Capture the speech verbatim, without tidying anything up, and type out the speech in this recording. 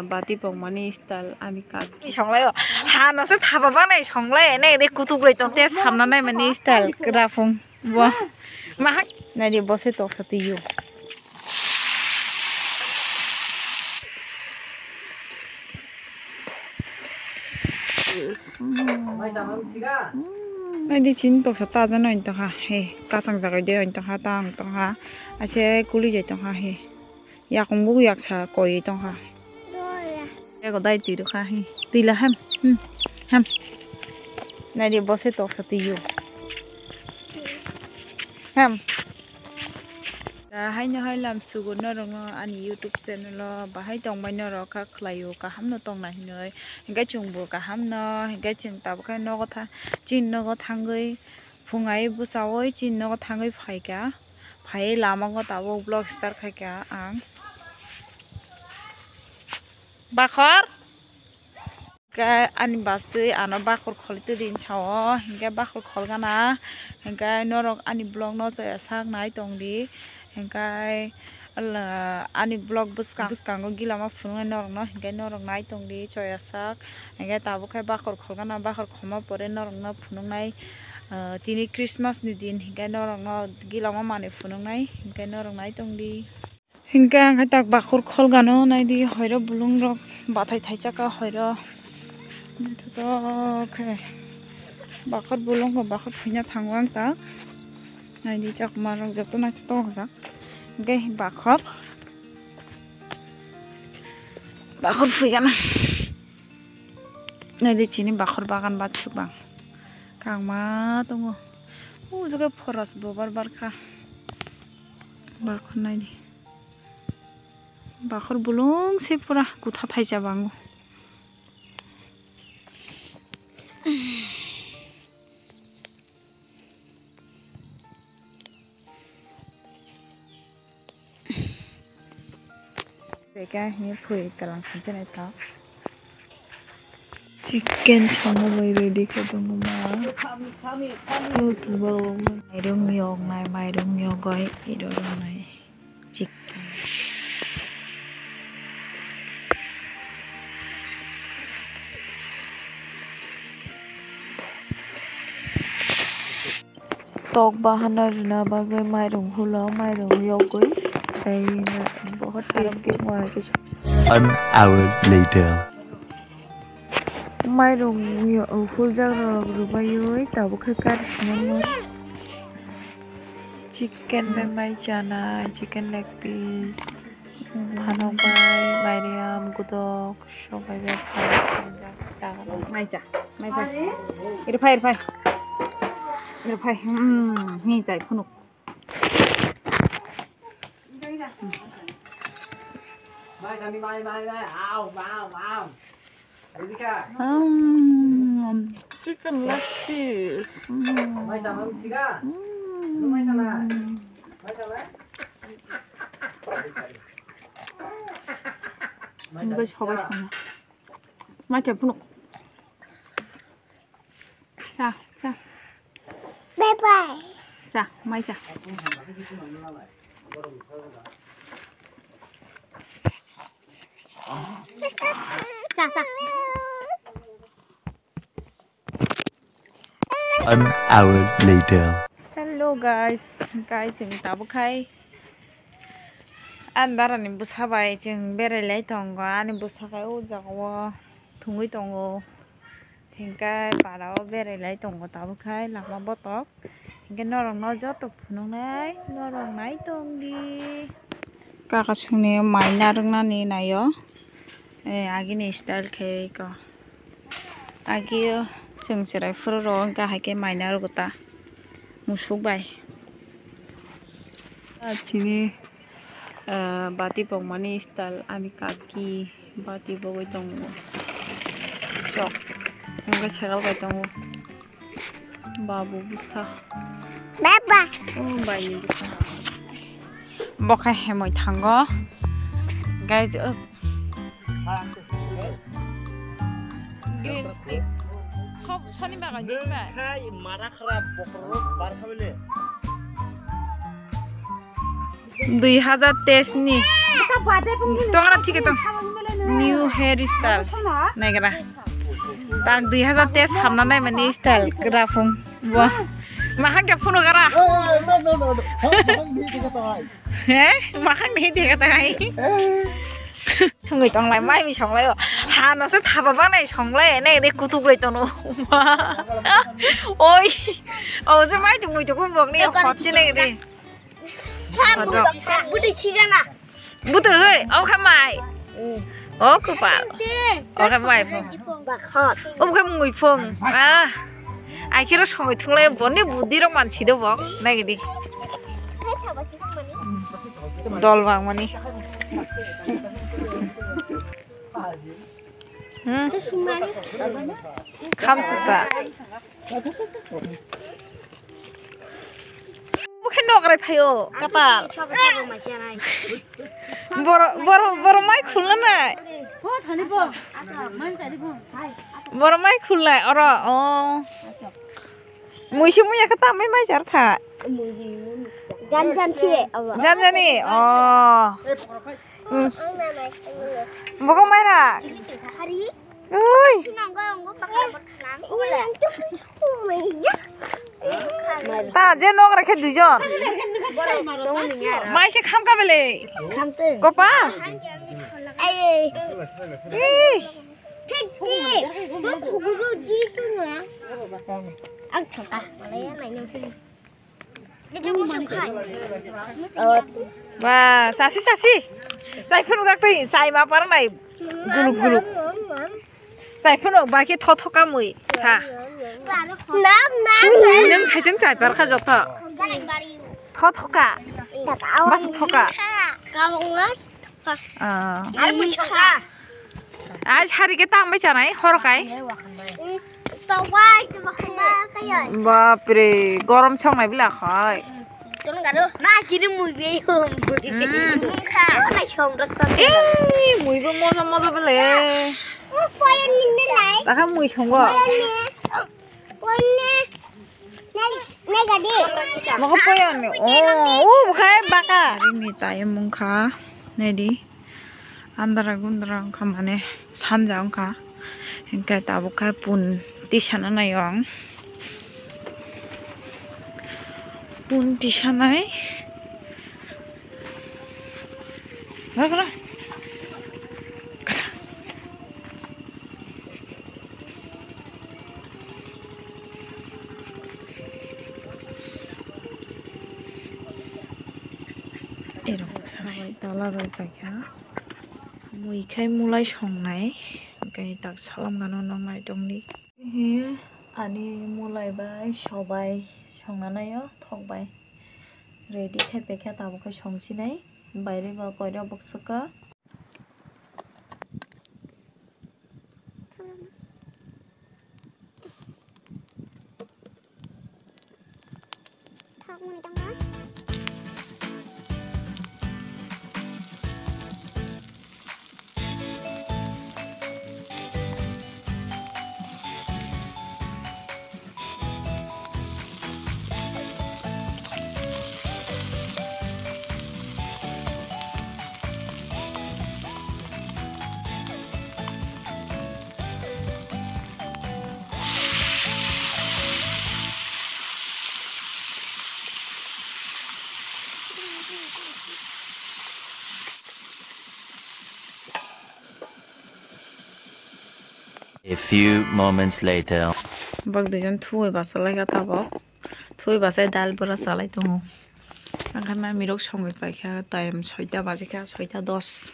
Bati pokmani style ani kaki. Songlai o. Ha no se thapa banai songlai ne de kutuk roi tong te samna nai mani style krapung. Bo. Mahak nai di bo se tok sa tiyo. Nai di chin tok sa ta ja noi tong ha he. Kasang jagai de oi tong ha ta ang tong ha. Ase kuli jai tong ha he. Yakung bugu yaksa koi tongkha. Ego dai twi rwkha hi. Twi la hem. Hmm. Hem. Nai di bo se toksa twi yo. Hem. Da haino hai lam sugo norokno ani YouTube channel o bahai tongbai norok kha khlai o kaham no tong nai hinoi. Hinkhe chwng bo kaham no hinkhe chwng tabukhe nogo tha chini nogo thangwi phungai bwchaui chini nogo thangwi phaikha. Phai lama o tabuk vlog start khaikha ang. Bakhor. Khe ani bachwi ano bakhor kholi twi di sao, hinkhe bakhor khol gana, hinkhe norok ani vlog no chaya sak nai tong di, hinkhe ani vlog bwskang bwskango gilama phunuknai norok no, hinkhe norok nai tong di chaya sak, hinkhe tabuk khe bakhor khol gana, bakhor khoma pore norok no phunuknai. Ah, tini Christmas ni din hinkhe norokno gilamo manwi phunuknai hinkhe norok nai tongdi. Hinkhe ang khe tak bakhor kholgano naidi hoiro bolong rok bathai thaisaka hoiro naithotok khe bakhor bolong khe bakhor phuina thango ang tak naidi chakma rok joto naithotok wngjak hinkhe bakhor bakhor phuigana. Naidi chini bakhor bagan bathwk bang kangma tongo. O jaga phoras bobar barkha. Bakhor naidi. Bakhor bolong se pura kutha thaisa bango. Beka hini phui kalang khanse naitha. Chicken songna bai ready khe tongo ma. Mairum yok nai, mairum yok goi, iro nai. Chicken. Tok bahana rwna bagwi mairung hulo, mairung yogwi tei bohot tasty wngwi. One hour later. Mairung huljak rok rwbaiwi tabuk khe kari swnamwi. Chicken bai mai chanai, chicken leg piece, phanok bai, mairiyam, gudok. Sobai bai phai, chagalo. Maisa, maisa. Iri phai, iri phai. Iri phai. Hmm, hi chai phunuk. Hmm, chicken leg piece. Hmm. Hmm. Hingke sobai songna. Mai khe phunuk. Sa, sa. Bye bye. Sa, mai sa. Sa, sa. An hour later. Hello guys, guys, chwng tabuk khai ani dara ni bwsa bai chwng berai lai tongo. Ani bwsa khai o jaga o thwngwi tongo, hinkhe para o berai lai tongo tabuk khai lama botok. Hinkhe norok no joto phunuknai norok nai tongdi. Kaka songni mai narwknani naio. Eh, agini style khe eko. Agio chwng chwrai phuru rw wngkha, hai khe mai narwgo ta musuk bai. Ah, chini, ah, bati pokmani style ani kaki bati pogwi tongo. Chok wngkhe seral bai tongo. Babu bwsa. Baba. Oh, baini bwsa. Bo khe hemoi thango. Guys, oh. Green stick. Sob, soni bagan di ba? Hai, mara kharap, bokrok bar khabele. Dui hazar teis ni. Tongra thike tong. New Hair style naigra. Tak dui hazar teis hamna naimani style gra phung. Bo. Mahang khe phunu gara. He? Mahang ni dega tai. Songwi tonglai, mai mi songlai o. Ha no se thaba banai songlai, ne de kutuk roi tono. Oi. O je mai tu mui tu bok ni hot je ne de. Buti chigana. Buti hoi, o kha mai. O kupal. O kha mai phung. O kha mui phung. Ah. Ai khe ro songwi thunglai boni budi rok mansi do bok. Nai gidi. Dol bang mani. Hmm. Kham chusa. Bukhe nokrai phaio, katal. Boro, boro, boro mai khulna nai. Boro mai khulnai, oro, oh. Muisi muya khe tamai mai jar tha. Jan jan si, abo. Jan jani, oh. Hmm. Bogo mai ra. Hari. Ui. Ta je nok rakhe duijon. Mai se kham ka bele. Kopa. Ih. Ba, sasi, sasi. Chai phunu gak twi, chai ma par nai. Guluk, guluk. Chai phunu ba ki thotho kamui sa. Nang, nang, nang. Nang sai jeng chai par kha jotho. Thotho ka. Bas thoka. Ah. Ai sari ke tang bai chanai hor kai. Bapre, gorom songnai bila khai. Hmm. Ei, mui bo moja moja bele. Takha mui songo. Moko poyang ni. Oh, oh, bukai baka. Rini tai mungkha. Nedi. Andra gundra wngkha mane sanja wngkha. Hingke tabuk khe pun tisana nai ang. Pun tisanai. Gra, gra. Kasa. Erok sabai tala rok paikha. Mui khai mulai songnai. Hingke tak salam gano nong nai tongdi. He, ani mulai bai sobai songna naio thok bai. Ready khai paikha tabuk khai songsinai. Baire ba koira boksoka. A few moments later. Bak duijon thuwi basa lai kha tabok. Thuwi basa dal bwra salai tongo. Angkha mami rok songwi paikha time soita baji kha, soita dos.